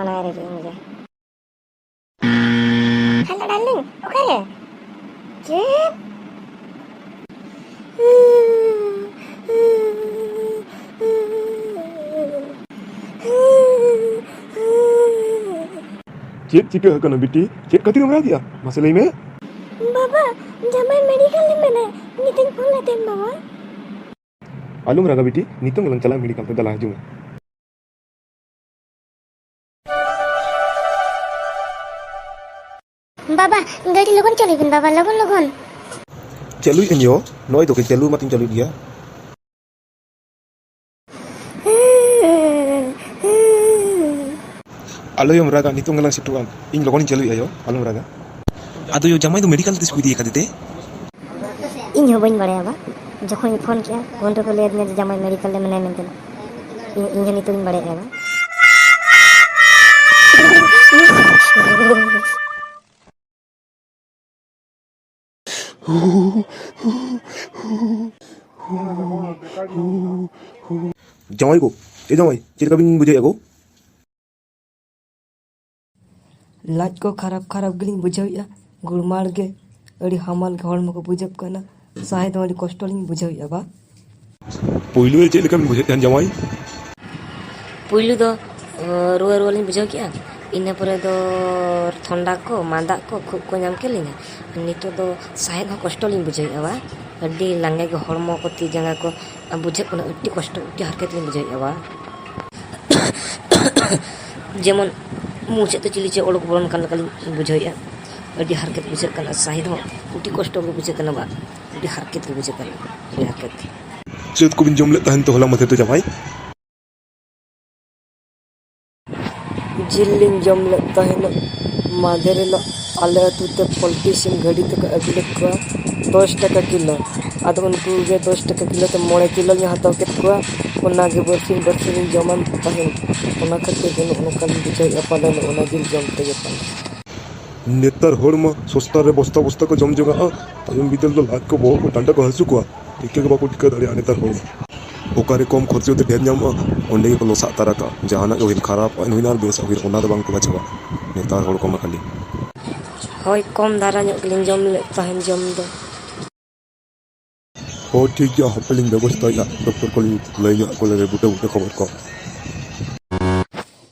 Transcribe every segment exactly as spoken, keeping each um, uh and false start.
ᱚᱱᱟ ᱨᱮᱜᱮ ᱤᱧ ᱜᱮ᱾ ᱦᱮᱞᱳ ᱰᱟᱨᱞᱤᱝ, ᱚᱠᱟᱨᱮ? ᱪᱮᱫ? ᱪᱮᱫ ᱪᱤᱠᱟᱹ ᱟᱠᱟᱱᱟ ᱵᱤᱴᱤ? ᱪᱮᱫ ᱠᱷᱟᱹᱛᱤᱨ ᱮᱢ ᱨᱟᱜᱮᱜᱼᱟ? ᱢᱟᱥᱮ ᱞᱟᱹᱭ ᱢᱮ᱾ ᱵᱟᱵᱟ, ᱡᱟᱢᱟᱭ ᱢᱮᱰᱤᱠᱮᱞ ᱨᱮ ᱢᱮᱱᱟᱭ, ᱱᱤᱛᱤᱧ ᱯᱷᱳᱱ ᱟᱫᱮᱭᱟ ᱵᱟᱵᱟ᱾ ᱟᱞᱚᱢ ᱨᱟᱜᱟ ᱵᱤᱴᱤ, ᱱᱤᱛᱚᱝ ᱜᱮᱞᱟᱝ ᱪᱟᱞᱟᱜᱼᱟ ᱢᱮᱰᱤᱠᱮᱞ ᱛᱮ, ᱫᱮᱞᱟ ᱦᱤᱡᱩᱜ ᱢᱮ᱾ ᱵᱟᱵᱟ, ᱜᱟᱹᱰᱤ ᱞᱚᱜᱚᱱ ᱪᱟᱹᱞᱩᱭ ᱵᱤᱱ ᱵᱟᱵᱟ, ᱞᱚᱜᱚᱱ ᱞᱚᱜᱚᱱ᱾ ᱪᱟᱹᱞᱩᱭᱮᱫ ᱟᱹᱧ ᱭᱳ, ᱱᱚᱜᱼᱚᱭ ᱛᱚ ᱪᱟᱹᱞᱩ ᱢᱟᱛᱚᱧ ᱪᱟᱹᱞᱩᱭᱮᱫ ᱜᱮᱭᱟ᱾ ᱟᱞᱚᱭᱚᱢ ᱨᱟᱜᱟ, ᱱᱤᱛᱚᱝ ᱜᱮᱞᱟᱝ ᱥᱮᱴᱮᱨᱚᱜᱼᱟ, ᱤᱧ ᱞᱚᱜᱚᱱᱤᱧ ᱪᱟᱹᱞᱩᱭᱮᱫᱼᱟ ᱭᱳ, ᱟᱞᱚᱢ ᱨᱟᱜᱟ᱾ ᱟᱫᱚ ᱭᱳ, ᱡᱟᱢᱟᱭ ᱫᱚ ᱢᱮᱰᱤᱠᱮᱞ ᱛᱤᱥ ᱠᱚ ᱤᱫᱤ ᱟᱠᱟᱫᱮ ᱛᱮ? ᱤᱧ ᱦᱚᱸ ᱵᱟᱹᱧ ᱵᱟᱲᱟᱭᱟ ᱵᱟ, ᱡᱚᱠᱷᱚᱱᱤᱧ ᱯᱷᱳᱱ ᱠᱮᱜᱼᱟ ᱩᱱ ᱨᱮᱠᱚ ᱞᱟᱹᱭ ᱟᱹᱫᱤᱧᱟ ᱡᱮ ᱡᱟᱢᱟᱭ ᱢᱮᱰᱤᱠᱮᱞ ᱨᱮ ᱢᱮᱱᱟᱭᱟ ᱢᱮᱱᱛᱮ᱾ ᱤᱧ, ᱤᱧ ᱦᱚᱸ ᱱᱤᱛᱚᱜ ᱤᱧ ᱵᱟᱲᱟᱭᱮᱫᱼᱟ ᱵᱟ᱾ ᱡᱟᱶᱟᱭ ᱜᱳ, ᱮ ᱡᱟᱶᱟᱭ, ᱪᱮᱫ ᱞᱮᱠᱟ ᱵᱤᱱ ᱵᱩᱡᱷᱟᱹᱣᱮᱫᱼᱟ ᱜᱳ? ᱞᱟᱡ ᱠᱚ ᱠᱷᱟᱨᱟᱯ ᱠᱷᱟᱨᱟᱯ ᱜᱮᱞᱤᱧ ᱵᱩᱡᱷᱟᱹᱣᱮᱫᱼᱟ, ᱜᱩᱲᱢᱟᱲ ᱜᱮ, ᱟᱹᱰᱤ ᱦᱟᱢᱟᱞ ᱜᱮ ᱦᱚᱲᱢᱚ ᱠᱚ ᱵᱩᱡᱷᱟᱹᱜ ᱠᱟᱱᱟ, ᱥᱟᱦᱮᱫ ᱦᱚᱸ ᱟᱹᱰᱤ ᱠᱚᱥᱴᱚ ᱞᱤᱧ ᱵᱩᱡᱷᱟᱹᱣᱮᱫᱼᱟ ᱵᱟ᱾ ᱯᱩᱭᱞᱩ ᱨᱮ ᱪᱮᱫ ᱞᱮᱠᱟ ᱵᱤᱱ ᱵᱩᱡᱷᱟᱹᱣᱮᱫ ᱛᱟᱦᱮᱸᱫ ᱡᱟᱶᱟᱭ? ᱯᱩᱭᱞᱩ ᱫᱚ, ᱟᱸ, ᱨᱩᱣᱟᱹ ᱨᱩᱣᱟᱹ ᱞᱤᱧ ᱵᱩᱡᱷᱟᱹᱣ ᱠᱮᱜᱼᱟ, ᱤᱱᱟᱹ ᱯᱚᱨᱮ ᱫᱚ ᱴᱷᱚᱱᱰᱟ ᱠᱚ, ᱢᱟᱸᱫᱟ ᱠᱚ, ᱠᱷᱩᱜ ᱠᱚ ᱧᱟᱢ ᱠᱮᱫ ᱞᱤᱧᱟ᱾ ᱱᱤᱛᱚᱜ ᱫᱚ ᱥᱟᱦᱮᱫ ᱦᱚᱸ ᱠᱚᱥᱴᱚ ᱞᱤᱧ ᱵᱩᱡᱷᱟᱹᱣᱮᱫᱼᱟ ᱵᱟ, ᱟᱹᱰᱤ ᱞᱟᱸᱜᱟ ᱜᱮ ᱦᱚᱲᱢᱚ ᱠᱚ, ᱛᱤ ᱡᱟᱸᱜᱟ ᱠᱚ ᱵᱩᱡᱷᱟᱹᱜ ᱠᱟᱱᱟ, ᱟᱹᱰᱤ ᱠᱚᱥᱴᱚ, ᱟᱹᱰᱤ ᱦᱟᱨᱠᱮᱛ ᱞᱤᱧ ᱵᱩᱡᱷᱟᱹᱣᱮᱫᱼᱟ ᱵᱟ᱾ ᱡᱮᱢᱚᱱ ᱢᱩ ᱥᱮᱫ ᱛᱮ ᱪᱤᱞᱤ ᱪᱚ ᱚᱰᱚᱠ ᱵᱚᱞᱚᱱ ᱠᱟᱱ ᱞᱮᱠᱟᱞᱤᱧ ᱵᱩᱡᱷᱟᱹᱣᱮᱫᱼᱟ᱾ ᱟᱹᱰᱤ ᱦᱟᱨᱠᱮᱛ ᱵᱩᱡᱷᱟᱹᱜ ᱠᱟᱱᱟ, ᱥᱟᱦᱮᱫ ᱦᱚᱸ ᱟᱹᱰᱤ ᱠᱚᱥᱴᱚ ᱜᱮ ᱵᱩᱡᱷᱟᱹᱜ ᱠᱟᱱᱟ ᱵᱟ, ᱟᱹᱰᱤ ᱦᱟᱨᱠᱮᱛ ᱜᱮ ᱵᱩᱡᱷᱟᱹᱜ ᱠᱟᱱᱟ, ᱟᱹᱰᱤ ᱦᱟᱨᱠᱮᱛ᱾ ᱪᱮᱫ ᱠᱚᱵᱤᱱ ᱡᱚᱢ ᱞᱮᱫ ᱛᱟᱦᱮᱱ ᱛᱮ ᱦᱚᱞᱟ ᱢᱟᱫᱷᱮᱨ ᱫᱚ ᱡᱟᱶᱟᱭ? ᱡᱤᱞ ᱞᱤᱧ ᱡᱚᱢ ᱞᱮᱫ ᱛᱟᱦᱮᱱᱚᱜ᱾ ᱢᱟᱫᱷᱮᱨ ᱦᱤᱞᱳᱜ ᱟᱞᱮ ᱟᱹᱛᱩ ᱛᱮ ᱯᱳᱞᱴᱤ ᱥᱤᱢ ᱜᱟᱹᱰᱤ ᱛᱮᱠᱚ ᱟᱹᱜᱩ ᱞᱮᱫ ᱠᱚᱣᱟ ᱫᱚᱥ ᱴᱟᱠᱟ ᱠᱤᱞᱳ᱾ ᱟᱫᱚ ᱩᱱᱠᱩ ᱜᱮ ᱫᱚᱥ ᱴᱟᱠᱟ ᱠᱤᱞᱳ ᱛᱮ ᱢᱚᱬᱮ ᱠᱤᱞᱳ ᱞᱤᱧ ᱦᱟᱛᱟᱣ ᱠᱮᱫ ᱠᱚᱣᱟ᱾ ᱚᱱᱟ ᱜᱮ ᱵᱟᱨᱥᱤᱧ ᱵᱟᱨᱥᱤᱧ ᱞᱤᱧ ᱡᱚᱢᱟᱱ ᱛᱟᱦᱮᱸᱫ᱾ ᱚᱱᱟ ᱠᱷᱟᱹᱛᱤᱨ ᱜᱮ ᱱᱚᱜᱼᱚ ᱱᱚᱝᱠᱟ ᱞᱤᱧ ᱵᱩᱡᱷᱟᱹᱣᱮᱫᱼᱟ ᱯᱟᱞᱮᱱ ᱚᱱᱟ ᱡᱤᱞ ᱡᱚᱢ ᱛᱮᱜᱮ ᱯᱟᱞᱮᱱ᱾ ᱱᱮᱛᱟᱨ ᱦᱚᱲ ᱢᱟ ᱥᱚᱥᱛᱟ ᱨᱮ ᱵᱚᱥᱛᱟ ᱵᱚᱥᱛᱟ ᱠᱚ ᱡᱚᱢ ᱡᱚᱝᱟᱜᱼᱟ᱾ ᱛᱟᱭᱚᱢ ᱵᱤᱫᱟᱹᱞ ᱫᱚ ᱞᱟᱡ ᱠᱚ ᱵᱚᱦᱚᱜ ᱠᱚ ᱰᱟᱸᱰᱟ ᱠᱚ ᱦᱟᱹᱥᱩ ᱠᱚᱣᱟ᱾ ᱴᱷᱤᱠᱟᱹ ᱜᱮ ᱵᱟᱠᱚ ᱴᱷᱤᱠᱟᱹ ᱫᱟᱲᱮᱭᱟᱜᱼᱟ ᱱᱮᱛᱟᱨ ᱦᱚᱲ ᱢᱟ᱾ ᱚᱠᱟᱨᱮ ᱠᱚᱢ ᱠᱷᱚᱨᱪᱟ ᱛᱮ ᱰᱷᱮᱨ ᱧᱟᱢᱚᱜᱼᱟ, ᱚᱸᱰᱮ ᱜᱮᱠᱚ ᱞᱚᱥᱟᱜ ᱛᱟᱨᱟ ᱠᱟᱜᱼᱟ᱾ ᱡᱟᱦᱟᱱᱟᱜ ᱜᱮ ᱦᱩᱭᱮᱱ, ᱠᱷᱟᱨᱟᱯ ᱦᱩᱭᱮᱱ ᱟᱨ ᱵᱮᱥᱟᱜ ᱦᱩᱭᱮᱱ, ᱚᱱᱟ ᱫᱚ ᱵᱟᱝ ᱠᱚ ᱵᱟᱪᱷᱟᱣᱟ ᱱᱮᱛᱟᱨ ᱦᱚᱲ ᱠᱚᱢᱟ ᱠᱷᱟᱹᱞᱤ᱾ ᱦᱳᱭ, ᱠᱚᱢ ᱫᱷᱟᱨᱟ ᱧᱚᱜ ᱜᱮᱞᱤᱧ ᱡᱚᱢ ᱞᱮᱫ ᱛᱟᱦᱮᱱ ᱡᱚᱢ ᱫᱚ᱾ ᱦᱳᱭ, ᱴᱷᱤᱠ ᱜᱮᱭᱟ, ᱦᱟᱯᱮ ᱞᱤᱧ ᱵᱮᱵᱚᱥᱛᱷᱟᱭᱟ, ᱰᱚᱠᱴᱚᱨ ᱠᱚᱞᱤᱧ ᱞᱟᱹᱭ ᱧᱚᱜ ᱟᱠᱚ ᱞᱮᱜᱮ ᱵᱩᱴᱟᱹ ᱵᱩᱴᱟᱹ ᱠᱷᱚᱵᱚᱨ ᱠᱚ᱾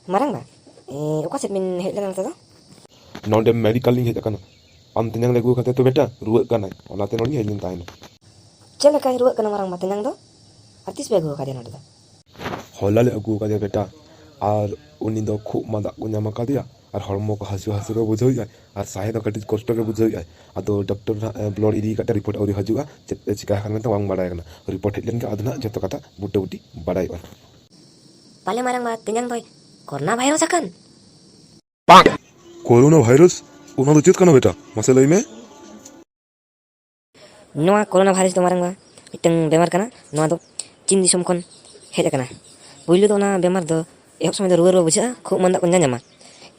ᱢᱟᱨᱟᱝ ᱵᱟ, ᱮ, ᱚᱠᱟ ᱥᱮᱫ ᱵᱤᱱ ᱦᱮᱡ ᱞᱮᱱᱟ ᱱᱚᱛᱮ ᱫᱚ? ᱱᱚᱰᱮ ᱢᱮᱰᱤᱠᱟᱞ ᱞᱤᱧ ᱦᱮᱡ ᱟᱠᱟᱱᱟ᱾ ᱟᱢ ᱛᱮᱧᱟᱝ ᱞᱮ ᱟᱹᱜᱩ ᱟᱠᱟᱫᱮ ᱛᱚ ᱵᱮᱴᱟ, ᱨᱩᱣᱟᱹᱜ ᱠᱟᱱᱟᱭ, ᱚᱱᱟᱛᱮ ᱱᱚᱰᱮ ᱞᱤᱧ ᱦᱮᱡ ᱞᱮᱱ ᱛᱟᱦᱮᱱᱟ᱾ ᱪᱮᱫ ᱞᱮᱠᱟᱭ ᱨᱩᱣᱟᱹᱜ ᱠᱟᱱᱟ ᱢᱟᱨᱟᱝ ᱵᱟ ᱛᱮᱧᱟᱝ ᱫᱚ? ᱟᱨ ᱛᱤᱥ ᱯᱮ ᱟᱹᱜᱩ ᱟᱠᱟᱫᱮᱭᱟ ᱱᱚᱰᱮ ᱫᱚ? ᱦᱚᱞᱟ ᱞᱮ ᱟᱹᱜᱩ ᱟᱠᱟᱫᱮᱭᱟ ᱵᱮᱴᱟ, ᱟᱨ ᱩᱱᱤ ᱫᱚ ᱠᱷᱩᱜ ᱢᱟᱸᱫᱟ ᱠᱚ ᱧᱟᱢ ᱟᱠᱟᱫᱮᱭᱟ, ᱟᱨ ᱦᱚᱲᱢᱚ ᱠᱚ ᱦᱟᱹᱥᱩ ᱦᱟᱹᱥᱩ ᱜᱮ ᱵᱩᱡᱷᱟᱹᱣᱮᱫᱼᱟᱭ, ᱟᱨ ᱥᱟᱦᱮᱫ ᱦᱚᱸ ᱠᱟᱹᱴᱤᱡ ᱠᱚᱥᱴᱚ ᱜᱮ ᱵᱩᱡᱷᱟᱹᱣᱮᱫᱼᱟᱭ᱾ ᱟᱫᱚ ᱰᱚᱠᱴᱚᱨ ᱱᱟᱦᱟᱜ, ᱮ, ᱵᱞᱟᱰ ᱤᱫᱤ ᱟᱠᱟᱫ ᱛᱮ ᱨᱤᱯᱳᱨᱴ ᱟᱹᱣᱨᱤ ᱦᱤᱡᱩᱜᱼᱟ, ᱪᱮᱫ ᱮ ᱪᱤᱠᱟ ᱟᱠᱟᱱ ᱢᱮᱱᱛᱮ ᱵᱟᱝ ᱵᱟᱲᱟᱭ ᱠᱟᱱᱟ᱾ ᱨᱤᱯᱳᱨᱴ ᱦᱮᱡ ᱞᱮᱱᱠᱷᱟᱱ ᱟᱫᱚ ᱱᱟᱦᱟᱜ ᱡᱚᱛᱚ ᱠᱟᱛᱷᱟ ᱵᱩᱴᱟᱹ ᱵᱩᱴᱤ ᱵᱟᱲᱟᱭᱚᱜᱼᱟ᱾ ᱯᱟᱞᱮ ᱢᱟᱨᱟᱝ ᱵᱟ ᱛᱮᱧᱟᱝ ᱫᱚᱭ ᱠᱳᱨᱳᱱᱟ ᱵᱷᱟᱭᱨᱟᱥ ᱟᱠᱟᱱ? Corona virus? ᱚᱱᱟ ᱫᱚ ᱪᱮᱫ ᱠᱟᱱᱟ ᱵᱮᱴᱟ? ᱢᱟᱥᱮ ᱞᱟᱹᱭ ᱢᱮ᱾ ᱱᱚᱣᱟ ᱠᱳᱨᱳᱱᱟ ᱵᱷᱟᱭᱨᱟᱥ ᱫᱚ ᱢᱟᱨᱟᱝ ᱵᱟ ᱢᱤᱫᱴᱟᱝ ᱵᱮᱢᱟᱨ ᱠᱟᱱᱟ᱾ ᱱᱚᱣᱟ ᱫᱚ ᱪᱤᱱ ᱫᱤᱥᱚᱢ ᱠᱷᱚᱱ ᱦᱮᱡ ᱟᱠᱟᱱᱟ᱾ ᱯᱳᱭᱞᱳ ᱫᱚ ᱚᱱᱟ ᱵᱮᱢᱟᱨ ᱫᱚ ᱮᱦᱚᱵ ᱥᱚᱢᱚᱭ ᱫᱚ ᱨᱩᱣᱟᱹ ᱨᱩᱣᱟᱹ ᱵᱩᱡᱷᱟᱹᱜᱼᱟ, ᱠᱷᱩᱜ ᱢᱟᱸᱫᱟ ᱠᱚ ᱧᱟᱧᱟᱢᱟ᱾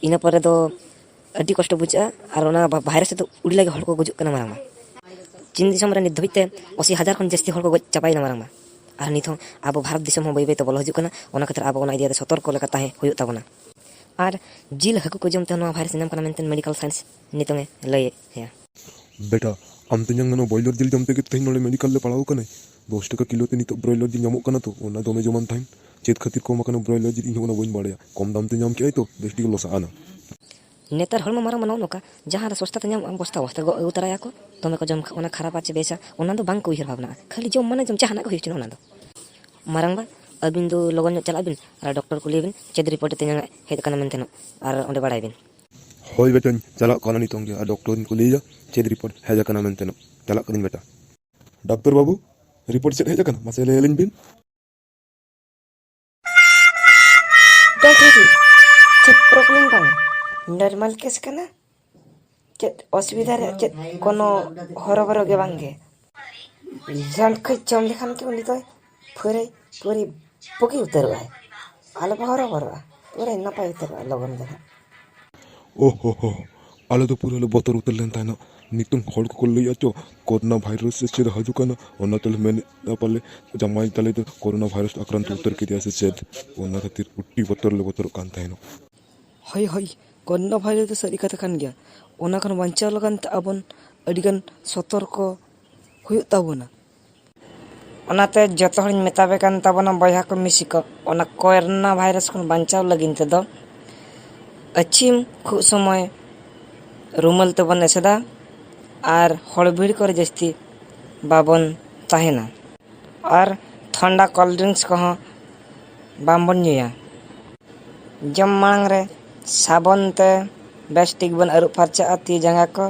ᱤᱱᱟᱹ ᱯᱚᱨᱮ ᱫᱚ ᱟᱹᱰᱤ ᱠᱚᱥᱴᱚ ᱵᱩᱡᱷᱟᱹᱜᱼᱟ, ᱟᱨ ᱚᱱᱟ ᱵᱷᱟ-, ᱵᱷᱟᱭᱨᱟᱥ ᱛᱮᱫᱚ ᱟᱹᱰᱤ ᱞᱟᱜᱮ ᱦᱚᱲ ᱠᱚ ᱜᱩᱡᱩᱜ ᱠᱟᱱᱟ ᱢᱟᱨᱟᱝ ᱵᱟ᱾ ᱪᱤᱱ ᱫᱤᱥᱚᱢ ᱨᱮ ᱱᱤᱛ ᱫᱷᱟᱹᱵᱤᱡ ᱛᱮ ᱟᱥᱤ ᱦᱟᱡᱟᱨ ᱠᱷᱚᱱ ᱡᱟᱹᱥᱛᱤ ᱦᱚᱲ ᱠᱚ ᱜᱚᱡ ᱪᱟᱵᱟᱭᱮᱱᱟ ᱢᱟᱨᱟᱝ ᱵᱟ᱾ ᱟᱨ ᱱᱤᱛ ᱦᱚᱸ ᱟᱵᱚ ᱵᱷᱟᱨᱚᱛ ᱫᱤᱥᱚᱢ ᱦᱚᱸ ᱵᱟᱹᱭ ᱵᱟᱹᱭ ᱛᱮ ᱵᱚᱞᱚ ᱦᱤᱡᱩᱜ ᱠᱟᱱᱟ᱾ ᱚᱱᱟ ᱠᱷᱟᱹᱛᱤᱨ ᱟᱵᱚ ᱚᱱᱟ ᱤᱫᱤ ᱠᱟᱛᱮ ᱥᱚᱛᱚᱨᱠᱚ ᱞᱮᱠᱟ ᱛᱟᱦᱮᱸ ᱦᱩᱭᱩᱜ ᱛᱟᱵᱚᱱᱟ᱾ ᱟᱨ ᱡᱤᱞ ᱦᱟᱹᱠᱩ ᱠᱚ ᱡᱚᱢ ᱛᱮᱦᱚᱸ ᱱᱚᱣᱟ ᱵᱷᱟᱭᱨᱟᱥ ᱧᱟᱢ ᱠᱟᱱᱟ ᱢᱮᱱᱛᱮ ᱢᱮᱰᱤᱠᱟᱞ ᱥᱟᱭᱮᱱᱥ ᱱᱤᱛᱚᱝ ᱮ ᱞᱟᱹᱭᱮᱫ ᱜᱮᱭᱟ᱾ ᱵᱮᱴᱟ, ᱟᱢ ᱛᱮᱧᱟᱝ ᱱᱚᱣᱟ ᱵᱚᱭᱞᱟᱨ ᱡᱤᱞ ᱡᱚᱢ ᱛᱮᱜᱮ ᱛᱮᱦᱮᱧ ᱱᱚᱰᱮ ᱢᱮᱰᱤᱠᱟᱞ ᱞᱮ ᱯᱟᱲᱟᱣ ᱟᱠᱟᱱᱟ᱾ ᱫᱚᱥ ᱴᱟᱠᱟ ᱠᱤᱞᱳ ᱛᱮ ᱱᱤᱛᱚᱜ ᱵᱨᱚᱭᱞᱟᱨ ᱡᱤᱞ ᱧᱟᱢᱚᱜ ᱠᱟᱱᱟ ᱛᱚ, ᱚᱱᱟ ᱫᱚᱢᱮ ᱡᱚᱢᱟᱱ ᱛᱟᱦᱮᱱ᱾ ᱪᱮᱫ ᱠᱷᱟᱹᱛᱤᱨ ᱠᱚᱢ ᱟᱠᱟᱱᱟ ᱵᱨᱚᱭᱞᱟᱨ ᱡᱤᱞ, ᱤᱧ ᱦᱚᱸ ᱚᱱᱟ ᱵᱟᱹᱧ ᱵᱟᱲᱟᱭᱟ᱾ ᱠᱚᱢ ᱫᱟᱢ ᱛᱮ ᱧᱟᱢ ᱠᱮᱜᱼᱟᱭ ᱛᱚ, ᱵᱮᱥ ᱴᱷᱤᱠ ᱞᱚᱥ ᱟᱠᱟᱱᱟ᱾ ᱱᱮᱛᱟᱨ ᱦᱚᱲᱢᱚ ᱢᱟᱨᱟᱝ ᱢᱟ ᱱᱚᱜᱼᱚ ᱱᱚᱝᱠᱟ, ᱡᱟᱦᱟᱸ ᱨᱮ ᱥᱚᱥᱛᱟ ᱛᱮ ᱧᱟᱢᱚᱜᱼᱟ, ᱵᱚᱥᱛᱟ ᱵᱚᱥᱛᱟ ᱜᱚᱜ ᱟᱹᱜᱩ ᱛᱚᱨᱟᱭᱟᱠᱚ, ᱫᱚᱢᱮ ᱠᱚ ᱡᱚᱢ ᱠᱷᱟᱱ ᱚᱱᱟ ᱠᱷᱟᱨᱟᱯᱟ ᱪᱮ ᱵᱮᱥᱟ, ᱚᱱᱟ ᱫᱚ ᱵᱟᱝ ᱠᱚ ᱩᱭᱦᱟᱹᱨ ᱵᱷᱟᱵᱽᱱᱟᱜᱼᱟ᱾ ᱠᱷᱟᱹᱞᱤ ᱡᱚᱢ ᱢᱟᱱᱮ ᱡᱚᱢ, ᱡᱟᱦᱟᱱᱟᱜ ᱜᱮ ᱦᱩᱭ ᱦᱚᱪᱚᱱ ᱚᱱᱟ ᱫᱚ᱾ ᱢᱟᱨᱟᱝᱵᱟ, ᱟᱹᱵᱤᱱ ᱫᱚ ᱞᱚᱜᱚᱱ ᱧᱚᱜ ᱪᱟᱞᱟᱜ ᱵᱤᱱ ᱟᱨ ᱰᱚᱠᱴᱚᱨ ᱠᱩᱞᱤᱭᱮ ᱵᱤᱱ, ᱪᱮᱫ ᱨᱤᱯᱳᱨᱴ ᱮ ᱛᱮᱧᱟᱝ ᱦᱮᱡ ᱟᱠᱟᱱᱟ ᱢᱮᱱᱛᱮ ᱱᱚᱜ, ᱟᱨ ᱚᱸᱰᱮ ᱵᱟᱲᱟᱭ ᱵᱤᱱ᱾ ᱦᱳᱭ ᱵᱮᱴᱟᱧ ᱪᱟᱞᱟᱜ ᱠᱟᱱᱟ ᱱᱤᱛᱚᱝ ᱜᱮ, ᱟᱨ ᱰᱚᱠᱴᱚᱨᱤᱧ ᱠᱩᱞᱤᱭᱮᱭᱟ ᱪᱮᱫ ᱨᱤᱯᱳᱨᱴ ᱦᱮᱡ ᱟᱠᱟᱱᱟ ᱢᱮᱱᱛᱮ ᱱᱚᱜ᱾ ᱪᱟᱞᱟᱜ ᱠᱟᱹᱱᱟᱹᱧ ᱵᱮᱴᱟ᱾ ᱰᱟᱠᱛᱟᱨ ᱵᱟᱹᱵᱩ, ᱨᱤᱯᱳᱨᱴ ᱪᱮᱫ ᱦᱮᱡ ᱟᱠᱟᱱᱟ? ᱢᱟᱥᱮ ᱞᱟᱹᱭ ᱟᱹᱞᱤᱧ ᱵᱤᱱ᱾ ᱰᱚᱱᱴ ᱣᱟᱨᱤ, ᱪᱮᱫ ᱯᱨᱚᱵᱞᱮᱢ ᱵᱟᱝ, ᱱᱚᱨᱢᱟᱞ ᱠᱮᱥ ᱠᱟᱱᱟ᱾ ᱪᱮᱫ ᱚᱥᱩᱵᱤᱫᱷᱟ ᱨᱮᱭᱟᱜ ᱪᱮᱫ ᱠᱳᱱᱳ ᱦᱚᱨᱚᱵᱚᱨᱚ ᱜᱮ ᱵᱟᱝ ᱜᱮ᱾ ᱡᱟᱦᱟᱸ ᱠᱷᱚᱡ ᱡᱚᱢ ᱞᱮᱠᱷᱟᱱ ᱜᱮ ᱩᱱᱤ ᱫᱚᱭ ᱯᱩᱨᱟᱹ, ᱯᱩᱨᱟᱹ ᱵᱩᱜᱤ ᱩᱛᱟᱹᱨᱚᱜᱼᱟᱭ᱾ ᱟᱞᱚᱯᱮ ᱦᱚᱨᱚᱵᱚᱨᱚᱜᱼᱟ, ᱯᱩᱨᱟᱹ ᱱᱟᱯᱟᱭ ᱩᱛᱟᱹᱨᱚᱜᱼᱟ ᱞᱚᱜᱚᱱ ᱜᱮ ᱱᱟᱦᱟᱜ᱾ ᱳᱦ ᱦᱳ ᱦᱳ, ᱟᱞᱮ ᱫᱚ ᱯᱩᱨᱟᱹ ᱞᱮ ᱵᱚᱛᱚᱨ ᱩᱛᱟᱹᱨ ᱞᱮᱱ ᱛᱟᱦᱮᱱᱚᱜ᱾ ᱱᱤᱛᱚᱝ ᱦᱚᱲ ᱠᱚᱠᱚ ᱞᱟᱹᱭᱮᱫᱼᱟ ᱪᱚ, ᱠᱳᱨᱳᱱᱟ ᱵᱷᱟᱭᱨᱟᱥ ᱥᱮ ᱪᱮᱫ ᱦᱤᱡᱩᱜ ᱠᱟᱱᱟ, ᱚᱱᱟ ᱛᱮᱞᱮ ᱢᱮᱱᱮᱫᱼᱟ ᱯᱟᱞᱮ ᱡᱟᱢᱟᱭ ᱛᱟᱞᱮ ᱫᱚ ᱠᱳᱨᱳᱱᱟ ᱵᱷᱟᱭᱨᱟᱥ ᱟᱠᱨᱟᱱᱛᱚ ᱩᱛᱟᱹᱨ ᱠᱮᱫᱮᱭᱟ ᱥᱮ ᱪᱮᱫ, ᱚᱱᱟ ᱠᱷᱟᱹᱛᱤᱨ ᱟᱹᱰᱤ ᱵᱚᱛᱚᱨ ᱞᱮ ᱵᱚᱛᱚᱨᱚᱜ ᱠᱟᱱ ᱛᱟᱦᱮᱱᱚᱜ᱾ ᱦᱳᱭ, ᱦᱳᱭ, ᱠᱳᱨᱳᱱᱟ ᱵᱷᱟᱭᱨᱟᱥ ᱫᱚ ᱥᱟᱹᱨᱤ ᱠᱟᱛᱷᱟ ᱠᱟᱱ ᱜᱮᱭᱟ᱾ ᱚᱱᱟ ᱠᱷᱚᱱ ᱵᱟᱧᱪᱟᱣ ᱞᱟᱹᱜᱤᱫ ᱛᱮ ᱟᱵᱚᱱ ᱟᱹᱰᱤᱜᱟᱱ ᱥᱚᱛᱚᱨᱠᱚ ᱦᱩᱭᱩᱜ ᱛᱟᱵᱚᱱᱟ᱾ ᱚᱱᱟᱛᱮ ᱡᱚᱛᱚ ᱦᱚᱲᱤᱧ ᱢᱮᱛᱟᱯᱮ ᱠᱟᱱ ᱛᱟᱵᱚᱱᱟ, ᱵᱚᱭᱦᱟ ᱠᱚ, ᱢᱤᱥᱤ ᱠᱚ, ᱚᱱᱟ ᱠᱳᱨᱳᱱᱟ ᱵᱷᱟᱭᱨᱟᱥ ᱠᱷᱚᱱ ᱵᱟᱧᱪᱟᱣ ᱞᱟᱹᱜᱤᱫ ᱛᱮᱫᱚ ᱟᱹᱪᱷᱤᱢ ᱠᱷᱩᱜ ᱥᱚᱢᱚᱭ ᱨᱩᱢᱟᱹᱞ ᱛᱮᱵᱚᱱ ᱮᱥᱮᱫᱟ ᱟᱨ ᱦᱚᱲ ᱵᱷᱤᱲ ᱠᱚᱨᱮ ᱡᱟᱹᱥᱛᱤ ᱵᱟᱵᱚᱱ ᱛᱟᱦᱮᱱᱟ᱾ ᱟᱨ ᱴᱷᱟᱱᱰᱟ ᱠᱳᱞᱰ ᱰᱨᱤᱝᱠᱥ ᱠᱚᱦᱚᱸ ᱵᱟᱝᱵᱚᱱ ᱧᱩᱭᱟ᱾ ᱡᱚᱢ ᱢᱟᱲᱟᱝ ᱨᱮ ᱥᱟᱵᱚᱱ ᱛᱮ ᱵᱮᱥ ᱴᱷᱤᱠ ᱵᱚᱱ ᱟᱹᱨᱩᱵ ᱯᱷᱟᱨᱪᱟᱜᱼᱟ ᱛᱤ ᱡᱟᱸᱜᱟ ᱠᱚ᱾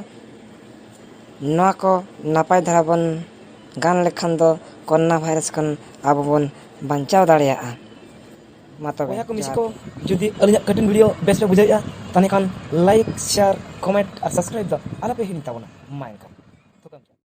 ᱱᱚᱣᱟ ᱠᱚ ᱱᱟᱯᱟᱭ ᱫᱷᱟᱨᱟ ᱵᱚᱱ ᱜᱟᱱ ᱞᱮᱠᱷᱟᱱ ᱫᱚ ᱠᱳᱨᱳᱱᱟ ᱵᱷᱟᱭᱨᱟᱥ ᱠᱷᱚᱱ ᱟᱵᱚ ᱵᱚᱱ ᱵᱟᱧᱪᱟᱣ ᱫᱟᱲᱮᱭᱟᱜᱼᱟ᱾ ᱢᱟ ᱛᱚᱵᱮ, ᱵᱚᱭᱦᱟ ᱠᱚ, ᱢᱤᱥᱤ ᱡᱚᱦᱟᱨ ᱠᱚ, ᱜᱮ᱾ ᱡᱩᱫᱤ ᱟᱹᱞᱤᱧᱟᱜ ᱠᱟᱹᱴᱤᱡ ᱵᱷᱤᱰᱤᱭᱳ ᱵᱮᱥ ᱯᱮ ᱵᱩᱡᱷᱟᱹᱣᱮᱫᱼᱟ, ᱛᱟᱦᱚᱞᱮ ᱠᱷᱟᱱ ᱞᱟᱭᱤᱠ, ᱥᱮᱭᱟᱨ, ᱠᱚᱢᱮᱱᱴ ᱟᱨ ᱥᱟᱵᱥᱠᱨᱟᱭᱤᱵ ᱫᱚ ᱟᱞᱚᱯᱮ ᱦᱤᱲᱤᱧ ᱛᱟᱵᱚᱱᱟ᱾ ᱢᱟ ᱮᱱᱠᱷᱟᱱ ᱛᱷᱩᱠᱟᱹᱢ ᱡᱚᱦᱟᱨ᱾